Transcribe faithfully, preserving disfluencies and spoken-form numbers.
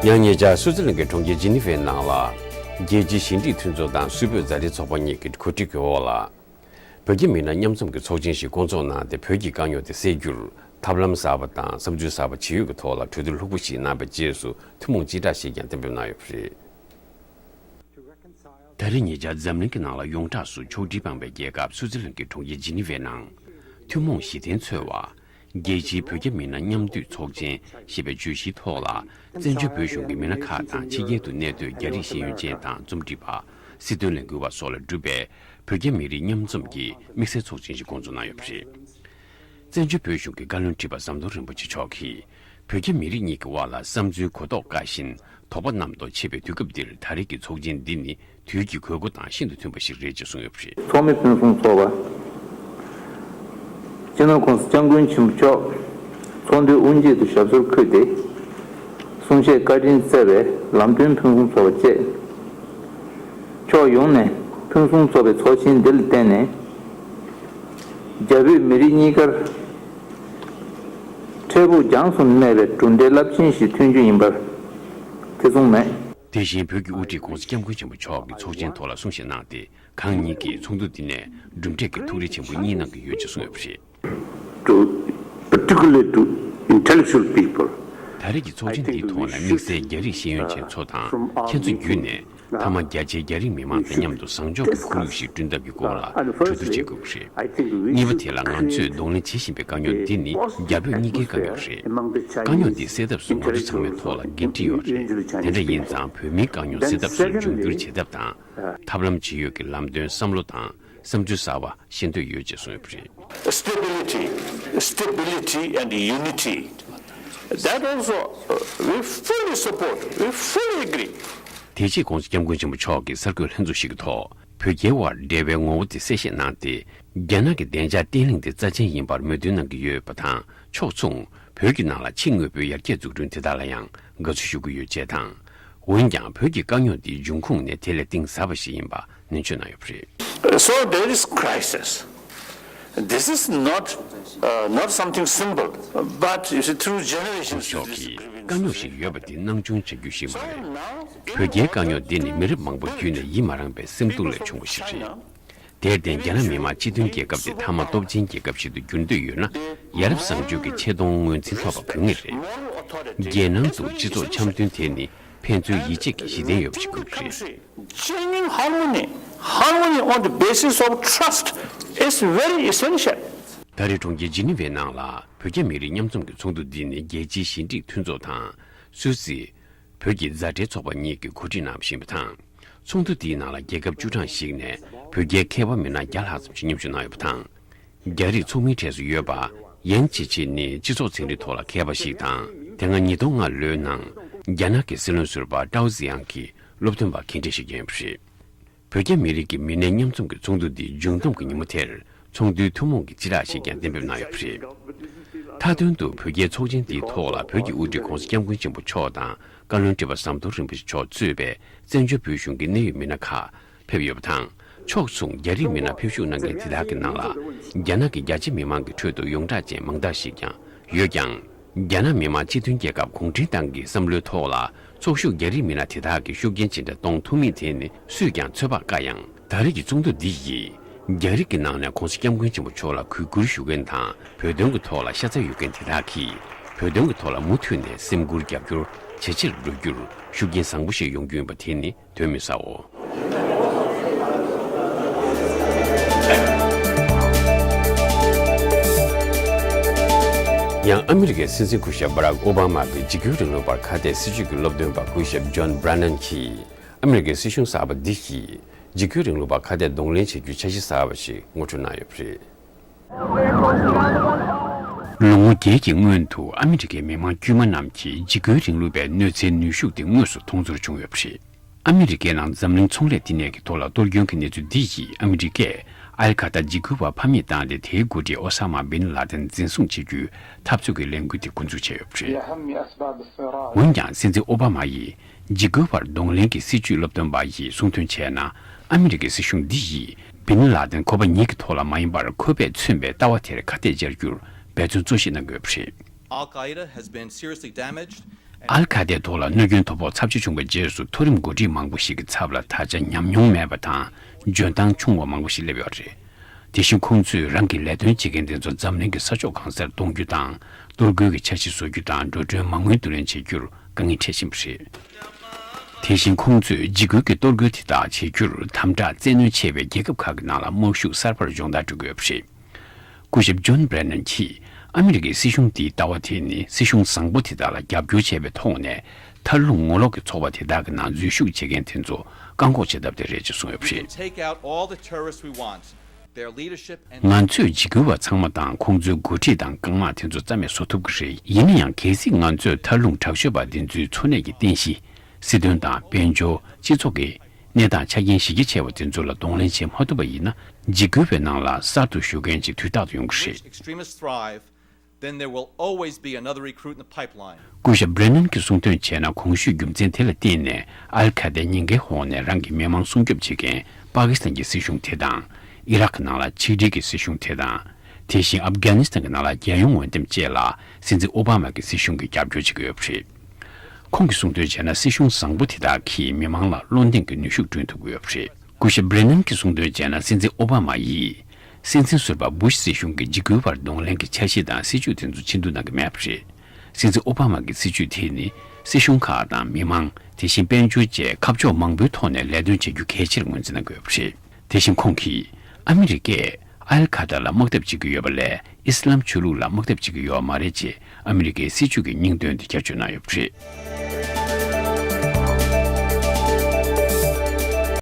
ཡང་ཉེ་ཆར་སུའུ་ཙི་ལན་གྱི་གྲོང་ཁྱེར་ཇི་ནི་ཝའི་ནང་ལ། རྒྱལ་སྤྱིའི་ཞི་འགྲིག་མཐུན་ཚོགས་དང་སུད་བོད་མཛའ་འབྲེལ་ཚོགས་པ་གཉིས་ཀྱི་གོ་སྒྲིག་གི་འོག་ལ། བོད་རྒྱ་མི་སྣ་མཉམ་འཛོམས་ཀྱི་ཚོགས་ཆེན་ཞིག་བསྐོང་ཚོགས་གནང་སྟེ། བོད་ཀྱི་དཀའ་རྙོག་དེ་སེལ་རྒྱུར་ཐབས་ལམ་གསར་པ་དང་བསམ་ཚུལ་གསར་པ་ཇི་ཡོད་ཀྱི་ཐོག་ལ་གྲོས་བསྡུར་ལྷུག་པོ་ཞིག་གནང་བའི་རྗེས་སུ་ཐུན་མོང་སྤྱི་བསྒྲགས་ཤིག་ཀྱང་གཏན་འབེབས་གནང་ཡོད་པ་རེད། ད་རེས་ཉེ་ཆར་འཛམ་གླིང་གི་ནང་ལ་ཡོངས་གྲགས་སུ་ཕྱོགས་སྒྲིག་སྤངས་པའི་རྒྱལ་ཁབ་སུའུ་ཙི་ལན་གྱི་གྲོང་ཁྱེར་ཇི་ནི་ཝའི་ནང་། ཐུན་མོང་གཞི་རྟེན་འཚོལ་བ། རྒྱལ་སྤྱིའི་བོད་རྒྱ་མི་སྣ་མཉམ་འདུས་ཚོགས་ཆེན་ཞེས་པའི་བརྗོད་གཞིའི་ཐོག་ལ། བཙན་བྱོལ་བོད་གཞུང་གི་མི་སྣ་ཁག་དང་ཕྱི་རྒྱལ་དུ་གནས་སྡོད་རྒྱ་རིགས་ཤེས་ཡོན་ཅན་དང་རྩོམ་སྒྲིག་པ། སྲིད་དོན་ལས་འགུལ་བ་སོགས་ལས་གྲུབ་པའི་བོད་རྒྱ་མི་རིགས་མཉམ་འཛོམས་ཀྱི་དམིགས་བསལ་ཚོགས་ཆེན་ཞིག་བསྐོང་ཚོགས་གནང་ཡོད་པ་རེད། བཙན་བྱོལ་བོད་གཞུང་གི་བཀའ་བློན་ཁྲི་པ་ཟམ་གདོང་རིན་པོ་ཆེ་མཆོག་གིས། བོད་རྒྱ་མི་རིགས་གཉིས་ཀྱི་དབར་ལ་བསམ་ཚུལ་གོ་རྟོགས་དཀའ་ཞིང་དོགས་པ་རྣམ་རྟོག་ཆེ་བའི་དུས་སྐབས་འདིར། ད་རེས་ཀྱི་ཚོགས་ཆེན་འདི་ནི་དུས་ཀྱི་དགོས་མཁོ་དང་ཤིན་ཏུ་མཐུན་པ་ཞིག་རེད་ཅེས་གསུངས་ཡོད་པ་རེད། ཚོགས་མི་ཕུན་སུམ་ཚོགས་པ། སྤྱི་ནོར་༸གོང་ས་༸སྐྱབས་མགོན་ཆེན་པོ་མཆོག་ཚོགས་འདུའི་དབུ་འབྱེད་དུ་ཞབས་སོར་འཁོད་དེ། གསུང་བཤད་བཀའ་དྲིན་སྩལ་བའི་ལམ་སྟོན་ཕུན་སུམ་ཚོགས་པ་བཅས། ཕྱོགས་ཡོངས་ནས་ཕུན་སུམ་ཚོགས་པའི་ཚོགས་ཆེན་འདི་ལ་བརྟེན་ནས། རྒྱ་བོད་མི་རིགས་གཉིས་ཀར་འཕྲལ་ཕུགས་རྒྱང་སོང་གནས་པའི་གྲུབ་འབྲས་རླབས་ཆེན་ཞིག་ཐོན་རྒྱུ་ཡིན་པར་ཐེ་ཚོམ་མེད། དེ་བཞིན་བོད་ཀྱི་དབུ་ཁྲིད་༸གོང་ས་༸སྐྱབས་མགོན་ཆེན་པོ་མཆོག་གིས་ཚོགས་ཆེན་ཐོག་ལ་གསུང་བཤད་གནང་སྟེ། གང་ཉིད་ཀྱིས་ཚོགས་འདུ་འདི་ནས་གྲུབ་འབྲས་ཀྱི་ཐུགས་རེ་ཆེན་པོ་གཉིས་གནང་གི་ཡོད་ཅེས་གསུངས་ཡོད་པ་རེད། To, particularly to intellectual people. ད་རེས་ཀྱི་ཚོགས་ཆེན་འདིའི་ཐོག་ལ་དམིགས་བསལ་རྒྱ་རིགས་ཤེས་ཡོན་ཅན་ཚོ་དང་ཁྱེད་ཚོ་བརྒྱུད་ནས། མཐའ་མ་རྒྱ་ཆེའི་རྒྱ་རིགས་མི་མང་དང་མཉམ་དུ་བཟང་ཕྱོགས་ཀྱི་ཁོར་ཡུག་ཞིག་བསྐྲུན་ཐབས་ཀྱི་སྐོར་ལ་གྲོས་བསྡུར་བྱེད་དགོས་པ་རེད། གཉིས་པ་དེ་ལ་ང་ཚོས་གདོང་ལེན་བྱེད་བཞིན་པའི་དཀའ་རྙོག་འདི་ནི་རྒྱ་བོད་གཉིས་ཀའི་དཀའ་རྙོག་རེད། དཀའ་རྙོག་འདི་སེལ་ཐབས་སུ་ང་ཚོ་ཚང་མའི་ཐོག་ལ་འགན་འཁྲི་ཡོད་རེད། དེ་འདྲ་ཡིན་ཙང་བོད་མིའི་དཀའ་རྙོག་སེལ་ཐབས་སུ་འབྱུང་འགྱུར་བྱེད་ཐབས་དང་། ཐབས་ལམ་ཇི་ཡོད་ཀྱི་ལམ་སྟོན་བསམ་བློ་དང་བསམ་ཚུལ་གསར་བ་ཤེས་འདོད་ཡོད་ཅེས་གསུངས་ཡོད་པ་རེད། Stability, stability and unity. That also, uh, we fully support, we fully agree. དེ་རྗེས་༸གོང་ས་༸སྐྱབས་མགོན་ཆེན་པོ་མཆོག་གིས་གསར་འགོད་ལྷན་ཚོགས་ཤིག་གི་ཐོག་བོད་རྒྱའི་དབར་འབྲེལ་བའི་ངོ་བོ་དེ་གསལ་བཤད་གནང་སྟེ། རྒྱ་ནག་གི་བདེ་འཇགས་བརྟན་ལྷིང་དེ་རྩ་ཆེན་ཡིན་པར་མོས་མཐུན་གནང་གི་ཡོད་པ་དང་། ཕྱོགས་མཚུངས། བོད་ཀྱི་ནང་ལ་ཕྱི་དངོས་པོའི་ཡར་རྒྱས་འཛུགས་སྐྲུན་དེ་དག་ལ་ཡང་དགའ་བསུ་ཞུ་གི་ཡོད་ཅེས་དང་། འོན་ཀྱང་བོད་ཀྱི་དཀའ་རྙོག་འདིའི་འབྱུང་ཁུངས་ནི་དེ་ལས་གཏིང་ཟབ་པ་ཞིག་ཡིན་པ་ནན་བརྗོད་གནང་ཡོད་པ་རེད། So there is crisis. This is not, uh, not something simple, but you see, through generations, མཆོག་གིས་དཀའ་རྙོག་ཞིག་ཡོད་པ་འདི་སྣང་ཆུང་བྱ་རྒྱུ་ཞིག་མ་རེད། བོད་རྒྱའི་དཀའ་རྙོག་འདི་ནི་མི་རབས་མང་པོ་བརྒྱུད་ནས་ཡིད་མ་རངས་པའི་སེམས་སྡུག་ལས་བྱུང་བ་ཞིག་རེད། དེར་བརྟེན་རྒྱ་ནག་མི་དམངས་སྤྱི་མཐུན་རྒྱལ་ཁབ་དེ་མཐའ་མ་སྟོབས་ཆེན་རྒྱལ་ཁབ་ཞིག་ཏུ་འགྱུར་འདོད་ཡོད་ན། ཡ་རབས་བཟང་སྤྱོད་ཀྱི་ཆེ་མཐོང་ངོས་འཛིན་ཐོབ་པ་དགོས་ངེས་རེད། རྒྱལ་ནང་དུ་སྤྱི་ཚོགས་འཆམ་མཐུན་དེ་ནི་ཕན་ཚུན་ཡིད་ཆེས་ཀྱི་གཞི་རྟེན་ཡོད་པ་ཞིག་དགོས་ཀྱི་རེད། Genuine harmony, harmony on the basis of trust is very essential. ད་རེས་གྲོང་ཁྱེར་ཇི་ནི་ཝའི་ནང་ལ་བོད་རྒྱ་མི་རིགས་མཉམ་འཛོམས་ཀྱི་ཚོགས་འདུ་འདི་ནི་རྒྱལ་སྤྱིའི་ཞི་འགྲིག་མཐུན་ཚོགས་དང་། སུད་སི། བོད་ཀྱི་མཛའ་འབྲེལ་ཚོགས་པ་གཉིས་ཀྱིས་གོ་སྒྲིག་གནང་བཞིན་པ་དང་། ཚོགས་འདུ་འདིའི་ནང་ལ་རྒྱལ་ཁབ་བཅུ་གྲངས་ཤིག་ནས་བོད་རྒྱའི་མཁས་པ་མི་སྣ་བརྒྱ་ལྷག་ཙམ་ཞིག་མཉམ་ཞུགས་གནང་ཡོད་པ་དང་། རྒྱ་རིགས་ཚོགས་མིའི་གྲས་སུ་ཡོད་པ་ཡན་ཆི་ཆི་ནི་སྤྱི་ཚོགས་ཚན་རིག་ཐོག་ལ་མཁས་པ་ཞིག་དང་། དེ་སྔ་ཉིས་སྟོང་ལྔ་ལོའི་ནང་རྒྱ་ནག་གི་སྲིད་བློན་ཟུར་པ་ཀྲའོ་ཙི་དབྱང་གི་སློབ་སྟོན་པ་གན་ཁྲི་ཞིག་ཡིན་པ་རེད། བོད་རྒྱ་མི་རིགས་ཀྱི་མི་སྣའི་མཉམ་འཛོམས་ཀྱི་ཚོགས་འདུ་འདི་མཇུག་བསྡོམས་ཀྱི་ཉིན་མོ་དེར་ཚོགས་འདུའི་ཐུན་མོང་གི་སྤྱི་བསྒྲགས་ཤིག་ཀྱང་གཏན་འབེབས་གནང་ཡོད་པ་རེད། མཐའ་དོན་དུ་བོད་རྒྱའི་ཚོགས་ཆེན་འདིའི་ཐོག་ལ་བོད་ཀྱི་དབུ་ཁྲིད་༸གོང་ས་༸སྐྱབས་མགོན་ཆེན་པོ་མཆོག་དང་བཀའ་བློན་ཁྲི་པ་ཟམ་གདོང་རིན་པོ་ཆེ་མཆོག་གཙོས་པའི་བཙན་བྱོལ་བོད་གཞུང་གི་གནད་ཡོད་མི་སྣ་ཁག་ཕེབས་ཡོད་པ་དང་། ཕྱོགས་མཚུངས་རྒྱ་རིགས་མི་སྣ་ཕེབས་ཞུགས་གནང་མཁན་དེ་དག་གི་ནང་ལ་རྒྱ་ནག་གི་རྒྱ་ཆེ་མི་མང་གི་ཁྲོད་དུ་ཡོངས་གྲགས་ཅན་མང་དག་ཞིག་ཀྱང་ཡོད་ཀྱང་། རྒྱ་ནག་མི་དམངས་སྤྱི་མཐུན་རྒྱལ་ཁབ་གུང་ཁྲན་ཏང་གི་བསམ་བློའི་ཐོག་ལ་ཚོགས་ཞུགས་རྒྱ་རིགས་མི་སྣ་དེ་དག་གིས་ཤུགས་རྐྱེན་ཇི་འདྲ་གཏོང་ཐུབ་མིན་དེ་ནི་སུས་ཀྱང་ཚོད་དཔག་དཀའ་ཡང་། ད་རེས་ཀྱི་ཚོགས་འདུ་འདི་ཡིས་རྒྱ་རིགས་ཀྱི་ནང་ནས་༸གོང་ས་༸སྐྱབས་མགོན་ཆེན་པོ་མཆོག་ལ་གུས་བཀུར་ཞུ་མཁན་དང་བོད་དོན་གྱི་ཐོག་ལ་ཤ་ཚ་ཡོད་མཁན་དེ་དག་གིས་བོད་དོན་གྱི་ཐོག་ལ་མུ་མཐུད་ནས་སེམས་ཁུར་རྒྱབ་སྐྱོར་ཇེ་ཆེར་འགྲོ་རྒྱུར་ཤུགས་རྐྱེན་བཟང་པོ་ཞིག་ཡོང་རྒྱུ་ཡིན་པ་དེ་ནི་དོན་མི་ཟའོ། ཡང་ཨ་མི་རི་ཀའི་སྲིད་འཛིན་སྐུ་ཞབས་བྷ་རག་ཨོ་བྷ་མ་གི་འཇིགས་སྐུལ་རིང་ལུགས་པར་ཁ་གཏད་སྲིད་བྱུས་ཀྱི་སློབ་སྟོན་པ་སྐུ་ཞབས་ཇོན་བྷ་རན་ནན་གྱིས་ཨ་མི་རི་ཀའི་སྲིད་གཞུང་གསར་པ་འདི་ཡིས་འཇིགས་སྐུལ་རིང་ལུགས་པར་ཁ་གཏད་གདོང་ལེན་བྱ་རྒྱུའི་འཆར་གཞི་གསར་པ་ཞིག་ངོ་སྤྲོད་གནང་ཡོད་པ་རེད། ལོ་ངོ་བརྒྱད་ཀྱི་སྔོན་དུ་ཨ་མི་རི་ཀའི་མི་མང་དཀྱུས་མ་རྣམས་ཀྱིས་འཇིགས་སྐུལ་རིང་ལུགས་པའི་གནོད་འཚེའི་ནུས་ཤུགས་དེ་དངོས་སུ་མཐོང་ཚོར་བྱུང་ཡོད་པ་རེད། ཨ་མི་རི་ཀའི་ནང་འཛམ་གླིང་ཚོང་ལས་བསྟི་གནས་ཀྱི་ཐོག་ལ་གཏོར་སྐྱོན་གྱི་གནས་ཚུལ་འདི་ཡིས་ཨ་མི་རི་ཀས་ཨལ་ཁ་ཏ་འཇིགས་སྐུལ་བ་ཕམ་ཉེས་བཏང་སྟེ། དེའི་འགོ་ཁྲིད་ཨོ་ས་མ་བིན་ལ་དན་འཛིན་བཟུང་བྱེད་རྒྱུའི་འཐབ་རྩོད་ཀྱི་ལས་འགུལ་དེ་འགོ་འཛུགས་བྱས་ཡོད་པ་རེད། འོན་ཀྱང་སྲིད་འཛིན་ཨོ་བྷ་མ་ཡིས་འཇིགས་སྐུལ་བར་གདོང་ལེན་གྱི་སྲིད་བྱུས་སློབ་སྟོན་པ་ཡིས་གསུང་དོན་བྱས་ན། ཨ་མི་རི་ཀའི་སྲིད་གཞུང་འདི་ཡིས་བིན་ལ་དན་ཁོ་པ་ཉིད་ཀྱི་ཐོག་ལ་མ་ཡིན་པར། ཁོ་པས་མཚོན་པའི་ལྟ་བ་དེར་ཁ་གཏད་བཅར་རྒྱུར་འབད་བརྩོན་གཙོ་བཞེས་གནང་དགོས་པ་རེད། Al Qaeda has been seriously damaged ཨལ་ཁ་ཏའི་ཐོག་ལ་གནོད་སྐྱོན་དོ་ཕོག་ཚབས་ཆེ་བྱུང་བའི་རྗེས་སུ་མཐོ་རིམ་འགོ་ཁྲིད་མང་པོ་ཞིག་གི་ཚབ་ལ་ད་ཆ་ཉམས་མྱོང་མེད་པ་དང་འཇོན་ཐང་ཆུང་བ་མང་པོ་ཞིག་སླེབས་ཡོད་རེད། དེ་བཞིན་ཁོང་ཚོས་རང་གི་ལས་དོན་བྱེད་མཁན་དེ་ཚོ་འཛམ་གླིང་གི་ས་ཕྱོགས་གང་སར་གཏོང་རྒྱུ་དང་གཏོར་རྒོལ་གྱི་འཆར་གཞི་བཟོ་རྒྱུ་དང་འགྲོ་གྲོན་མ་དངུལ་བསྡུ་ལེན་བྱེད་རྒྱུར་དཀའ་ངལ་འཕྲད་བཞིན་པ་རེད། དེ་བཞིན་ཁོང་ཚོས་འཇིགས་སྐུལ་གྱི་གཏོར་རྒོལ་དེ་དག་བྱེད་རྒྱུར་དམ་དྲག་བཙན་གནོན་ཆེ་བའི་རྒྱལ་ཁབ་ཁག་གི་ནང་ལ་དམག་ཤུགས་གསར་པར་སྦྱོང་བརྡར་སྤྲོད་ཀྱི་ཡོད་པ་རེད། སྐུ་ཞབས་ཇོན་བྷི་རེ་ནན་གྱིས་ཨ་མི་རི་ཀའི་སྲིད་གཞུང་འདིའི་ལྟ་བ་དེ་ནི་སྲིད་གཞུང་བཟང་པོ་དེ་དག་ལ་རྒྱབ་སྐྱོར་བྱས་པའི་ཐོག་ནས་མཐར་ལྷུང་ངོ་ལོག་གི་ཚོགས་པ་དེ་དག་གི་ནང་འཛུལ་ཞུགས་བྱེད་མཁན་དེ་ཚོ་བཀག་འགོག་བྱེད་ཐབས་དེ་རེད་ཅེས་གསུངས་ཡོད་པ་རེད། Take out all the terrorists we want. Their leadership and ང་ཚོས་འཇིགས་སྐུལ་བ་ཚང་མ་དང་ཁོང་ཚོའི་འགོ་ཁྲིད་དང་རྐང་དམག་དེ་ཚོ་རྩ་མེད་བཟོ་ཐུབ་ཀྱི་རེད། ཡིན་ན་ཡང་གལ་སྲིད་ང་ཚོས་མཐར་ལྷུང་དྲག་ཤོས་པ་འདི་ཚོའི་འཚོ་གནས་ཀྱི་རྟེན་གཞི། སྲིད་དོན་དང་དཔལ་འབྱོར་སྤྱི་ཚོགས་ཀྱི་གནས་སྟངས་ཆ་རྐྱེན་གཞི་རྒྱ་ཆེ་བ་དེ་ཚོ་ལ་གདོང་ལེན་བྱེད་མ་ཐུབ་པ་ཡིན་ན། འཇིགས་སྐུལ་བའི་ནང་ལ་གསར་དུ་ཞུགས་མཁན་ཅིག་དུས་རྟག་ཏུ་ཡོང་གི་རེད། extremists thrive, then there will always be another recruit in the pipeline. སྐུ་ཞབས་བྷི་རེ་ནན་གྱིས་གསུངས་དོན་བྱས་ན། གོང་ཞུས་རྒྱུ་མཚན་དེ་ལ་བརྟེན་ནས་ཨལ་ཁ་ཏའི་ཉེན་ཁའི་འོག་ནས་རང་གི་མི་མང་སྲུང་སྐྱོབ་བྱེད་མཁན་པ་ཀི་སི་ཐན་གྱི་སྲིད་གཞུང་དེ་དང་། ཨི་རག་གི་ནང་ལ་ཆིག་སྒྲིལ་གྱི་སྲིད་གཞུང་དེ་དང་། དེ་བཞིན་ཨབ་གྷ་ནི་སི་ཐན་གྱི་ནང་ལ་རྒྱལ་ཡོངས་འོས་འདེམས་བཅས་ལ་སྲིད་འཛིན་ཨོ་བྷ་མ་གི་སྲིད་གཞུང་གིས་རྒྱབ་སྐྱོར་བྱེད་ཀྱི་ཡོད་པ་རེད། ཁོང་གིས་གསུངས་དོན་བྱས་ན། སྲིད་གཞུང་བཟང་པོ་དེ་དག་གིས་མི་མང་ལ་བློ་གདེང་གི་ནུས་ཤུགས་བསྐྲུན་ཐུབ་ཀྱི་ཡོད་པ་རེད། སྐུ་ཞབས་བྷི་རེ་ནན་གྱིས་གསུངས་དོན་བྱས་ན། སྲིད་འཛིན་ཨོ་བྷ་མ་ཡིས་སྲིད་འཛིན་ཟུར་པ་བུ་ཤི་སྲིད་གཞུང་གི་འཇིགས་སྐུལ་བར་གདོང་ལེན་གྱི་འཆར་གཞི་དང་སྲིད་ཇུས་དེ་ཚོ་ཕྱིར་བསྡུ་གནང་གི་མེད་པ་རེད། སྲིད་འཛིན་ཨོ་བྷ་མ་གི་སྲིད་ཇུས་དེ་ནི་སྲིད་གཞུང་ཁག་དང་མི་མང་། དེ་བཞིན་དཔལ་འབྱོར་བཅས་ཁ་ཕྱོགས་མང་པོའི་ཐོག་ནས་ལས་དོན་བྱེད་རྒྱུ་གལ་ཆེར་ངོས་འཛིན་གནང་གི་ཡོད་པ་རེད། དེ་བཞིན་ཁོང་གིས་ཨ་མི་རི་ཀས་ཨལ་ཁ་ཏར་ལ་དམག་འཐབ་བྱེད་ཀྱི་ཡོད་པ་ལས་ཨི་སི་ལམ་ཆོས་ལུགས་ལ་དམག་འཐབ་བྱེད་ཀྱི་ཡོད་མ་རེད་ཅེས་ཨ་མི་རི་ཀའི་སྲིད་ཇུས་ཀྱི་སྙིང་དོན་དེ་བསྐྱར་བཅོས་གནང་ཡོད་པ་རེད།